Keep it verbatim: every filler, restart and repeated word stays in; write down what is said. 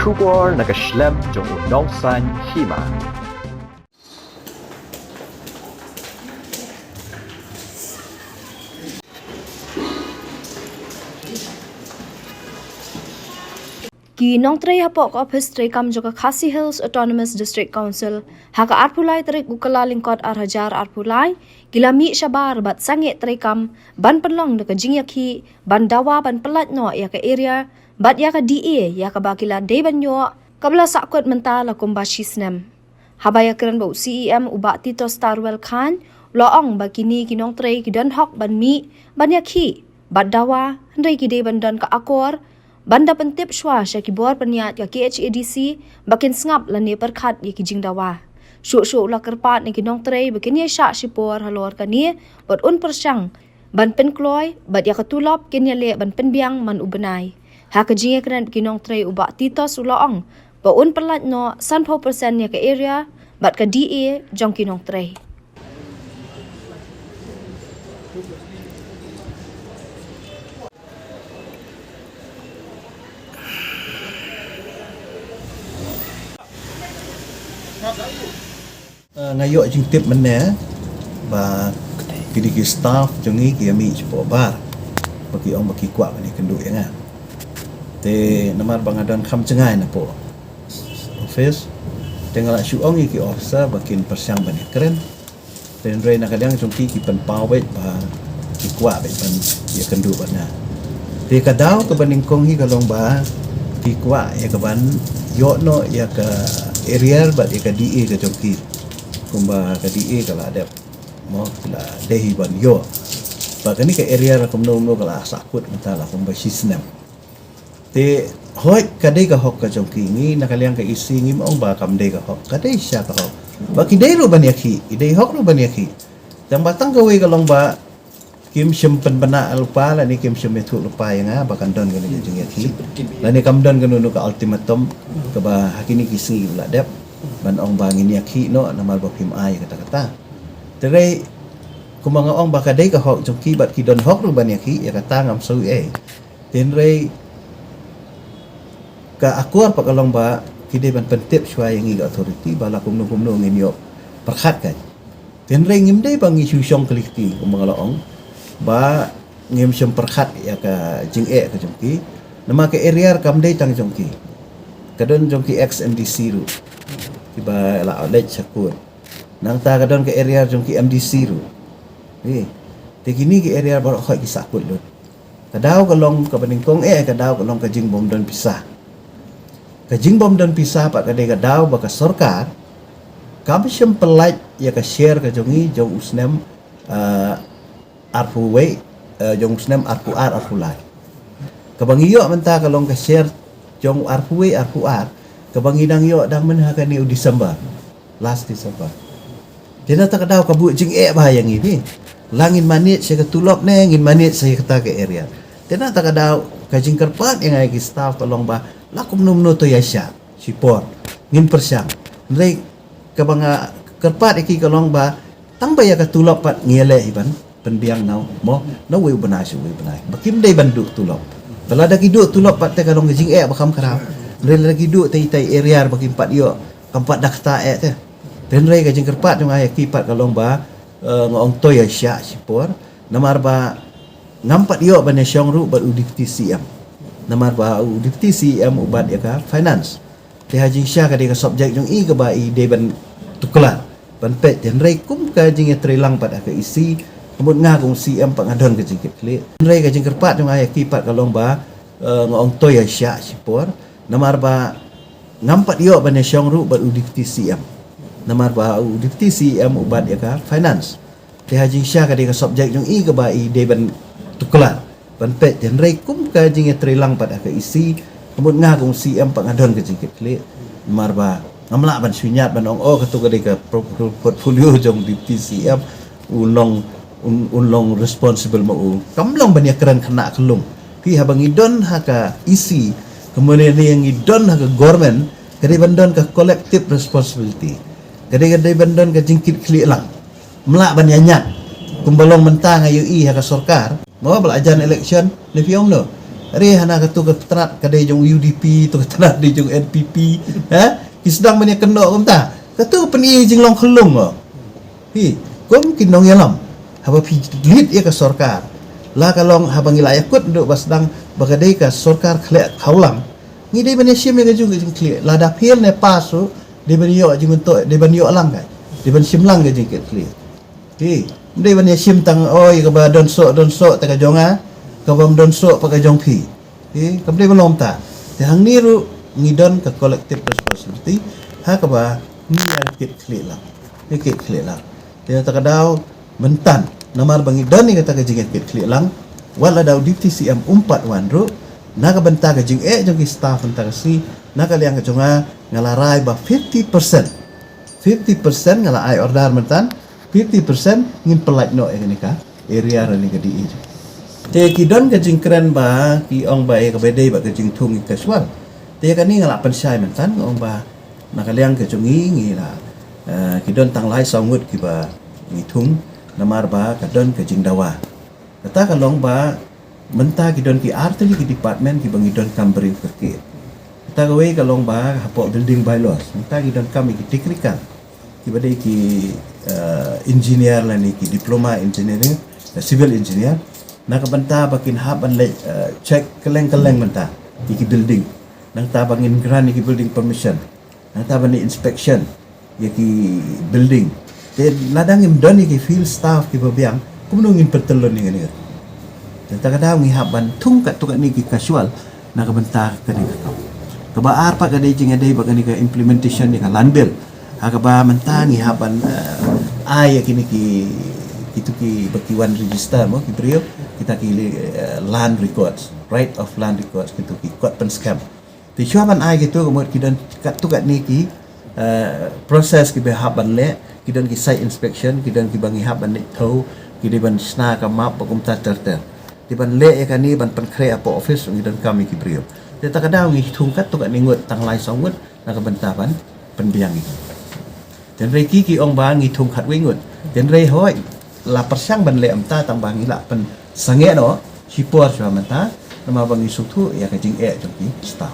Khubor na ka shlem jong u nongsan hima. Ki nongtrei hapoh ka office treikam jong ka Khasi Hills Autonomous District Council ha ka arphew lai tarik u Kyllalyngkot ar hajar arphew lai ki la mih shabar bad sangeh treikam ban pynlong da ka jingïakhih ban dawa ban pyllait noh ïa ka area bad ïa ka D A ïa kaba ki la dei ban ïoh kaba la sahkut mynta la kumba shi snem. Haba ïakren bad u C E M u Bah Titosstarwell Chyne u la ong ba kine ki nongtrei ki don hok ban mih ban ïakhih bad dawa hynrei ki dei ban don ka akor ban da pyntip shuwa sha ki bor pynïaid ka K H A D C ba kin sngap lane pyrkhat ïa ki jingdawa. Shuh shuh u la kyrpad na ki nongtrei ba kin ïaishah shipor halor kane bad un pyrshang ban pynkloi bad ïa ka tulop kin ïaleh ban pynbiang man u bnai. Ha ka jingïakren bad ki nongtrei u Bah Titos u la ong ba un pyllait noh sanphew percent ïa ka area bad ka D A jong ki nongtrei. Nga ïoh jingtip mynne ba kine ki staff jong ngi ki ïa mih shapoh bar ba ki ong ba ki kwah ban ïakynduh ïa nga. Te namar ba nga don kham jngai napoh office te nga la shu ong ïa ki officer ba kin pyrshang ban ïakren. Te hynrei na ka liang jong ki ki pynpaw beit ba ki kwah beit ban ïakynduh bad nga. Te ka daw kaba nyngkong hi ka long ba ki kwah ïa ka ban ïoh noh ïa ka arrear bad ïa ka D A ka jong ki. Kumba ka D A ka la dep mo ka la dei hi ban ïoh. Ba kane ka arrear kumno kumno ka la sahkut mynta la kumba shi snem. Te hooid ka dei ka hok ka jong ki, ngi na ka liang ka E C ngim ong ba kam dei ka hok, ka dei sha ka hok. Ba ki dei ruh ban ïakhih, ki dei hok ruh ban ïakhih. Tang ba tang kawei ka long ba kim shym pynbna lypa lane kim shym ïathuh lypa ïa nga ba kan don kane ka jingïakhih lane kam don kano kano ka ultimatum kaba ha kine ki sngi ba la dep ban ong ba ngin ïakhih noh namar ba phim ai kata kata. Te hynrei kumba nga ong ba ka dei ka hok jong ki bad ki don hok ruh ban ïakhih, ïa kata ngam sngewthuh ei. Te hynrei ka akor pat ka long ba ki dei ban pyntip shuwa ïa ngi ka authority ba la kumno kumno ngin ïoh pyrkhat ka. Te hynrei ngim dei ba ngi shu shong kylli kti kumba nga la ong ba ngim shym pyrkhat ïa ka jingeh ka jong ki. Namar ka arrear kam dei tang jong ki, ka don jong ki ex M D C ruh kiba la leit sha court. Nangta ka don ka arrear jong ki M D C ruh. Te kine ki arrear baroh hooid ki sahkut lut. Ka daw ka long kaba nyngkong eh ka daw ka long ka jingbym don pisa. Ka jingbym don pisa pat ka dei ka daw ba ka sorkar kam shym pyllait ïa ka share ka jong ngi jong u snem arphew wei jong u snem arphew ar arphew lai. Kaba ngi ïoh mynta ka long ka share jong u arphew wei arphew ar kaba ngi dang ïoh dang mynha kane u December, last December. Te na ta ka daw ka buh jingeh bha ïa ngi phi. La ngin manage sa ka tulop ne ngin manage sa kata ka arrear. Te na ta ka daw ka jingkyrpad ïa ngi ki staff ka long ba la kumno kumno to ïaishah shipor ngin pyrshang. Hynrei kaba nga kyrpad ïa ki ka long ba tang ba ïa ka tulop pat ngi ïaleh hi ban pynbiang na u mo na uwei u bnai sha uwei u bnai ba kim dei ban duh tulop. Ba lada ki duh tulop pat te ka long ka jingeh ba kham khraw. Hynrei lada ki duh te itai arrear ba kim pat ïoh kam pat da kata eh te. Te hynrei ka jingkyrpad jong nga ïa ki pat ka long ba nga ong to ïaishah shipor namar ba ngam pat ïoh ban ïashong ruh bad u Deputy C M. Namar ba u Deputy C M u bat ïa ka finance. Te ha jingshisha ka dei ka subject jong i kaba i dei ban tuklar ban peit. Te hynrei kum ka jingïatreilang pat ha ka E C, ka mut nga kum C M pat nga don ka jingkitkhlieh. Hynrei ka jingkyrpad jong nga ïa ki pat ka long ba nga ong to ïaishah shipor namar ba ngam pat ïoh ban ïashong ruh bad u Deputy C M. Namar ba u Deputy C M u bat ïa ka finance. Te ha jingshisha ka dei ka subject jong i kaba i dei ban tuklar ban peit. Te hynrei kum ka jingïatreilang pat ha ka E C, ka mut nga kum C M pat nga don ka jingkitkhlieh. Namar ba ngam lah ban shu ñiad ban ong oh kato ka dei ka portfolio jong Deputy C M. Un long un long responsible ma u. Kam long ban ïakren khynnah ka lum. Phi haba ngi don ha ka E C, ka mane ne ngi don ha ka government, ka dei ban don ka collective responsibility. Ka dei ka dei ban don ka jingkitkhlieh lang. Mlah ban ïa ñiad kumba long mynta nga ïohi ha ka sorkar mo ba la jan election ne phi ong no. Re hana katu ka tnat ka dei jong U D P, tu ka tnat dei jong N P P. Ha? Ki sdang ban ïa kynnoh kumta. Katu ka pyni jinglong khyllung mo. Hi, kum ki nongïalam. Haba phi lead ïa ka sorkar. La ka long haba ngi la ïakut duh ba sdang ba ka dei ka sorkar khleh khawlang. Ngi dei ban ïa shim ïa ka jong ka jingkhleh. Lada fail ne pass ruh, dei ban ïoh jingmyntoi, dei ban ïoh lang ka. Dei ban shim lang ka jingkit khleh. Hi, dei ban ïa shim tang oi kaba don soh, don soh ta ka jong nga, kaba ym don soh pa ka jong phi. Hi, kam dei ban long ta. Te hangne ruh ngi don ka collective responsibility, ha kaba ngi ïa kit khleh lang. Ïa kit khleh lang. Te ta ka daw myntan, namar ba ngi don ïa kata ka jingkit khleh lang, wat la da u Deputy C M um pat wan ruh, na ka bynta ka jingeh jong ki staff mynta ka sngi, na ka liang ka jong nga, nga la rai ba fifty percent. Fifty percent nga la ai order myntan, fifty percent ngin pyllait noh ïa kane ka area lane ka D A. Te ki don ka jingkren ba, ki ong ba ïa kaba dei ba ka jingthung ïa ka casual. Te ïa kane nga la pynshai myntan, nga ong ba na ka liang ka jong ngi ngi la, eh, ki don tang lai saw ngut kiba ngi thung, namar ba ka don ka jingdawa. Kata ka long ba mynta ki don ki ar tylli ki department kiba ngi donkam briew kyrkieh. Kata kawei ka long ba hapoh building bylaws. Mynta ngi donkam ïa ki technical, kiba dei ki, eh, engineer lane ki diploma engineering, eh, civil engineer. Na ka bynta ba kin hap ban leit, eh, check kylleng kylleng mynta ïa ki building. Nangta ba ngin grant ïa ki building permission. Nangta ban ïa inspection ïa ki building. Te lada ngim don ïa ki field staff kiba biang, kumno ngin pyntyllun ïa kane. Te ta ka daw ngi hap ban thung katto katne ki casual na ka bynta kane ka kam. Kaba ar pat ka dei jingïadei bad kane ka implementation ïa ka land bill. Ha kaba mynta ngi hap ban, eh, ai ïa kine ki, kitu kiba ki wan register mo ki briew, kita ki, eh, land records, right of land records, kitu ki kot pynskhem. Te shuwa ban ai kitu ka mut ki don katto katne ki, eh, process kiba hap ban leh, ki don ki site inspection, ki don kiba ngi hap ban leit thew, ki dei ban shna ka map ba kumta ter ter. Te ban leh ïa kane ban pynkhreh hapoh office ngi donkam ïa ki briew. Te ta ka daw ngi thung katto katne ngut tang lai saw ngut na ka bynta ban pynbiang ïa ki. Hynrei ki ki ong ba ngi thung khatwei ngut. Hynrei hooid la pyrshang ban leh mynta tang ba ngi la pynsangeh noh shipor shuwa mynta namar ba ngi sngewthuh ïa ka jingeh jong ki staff.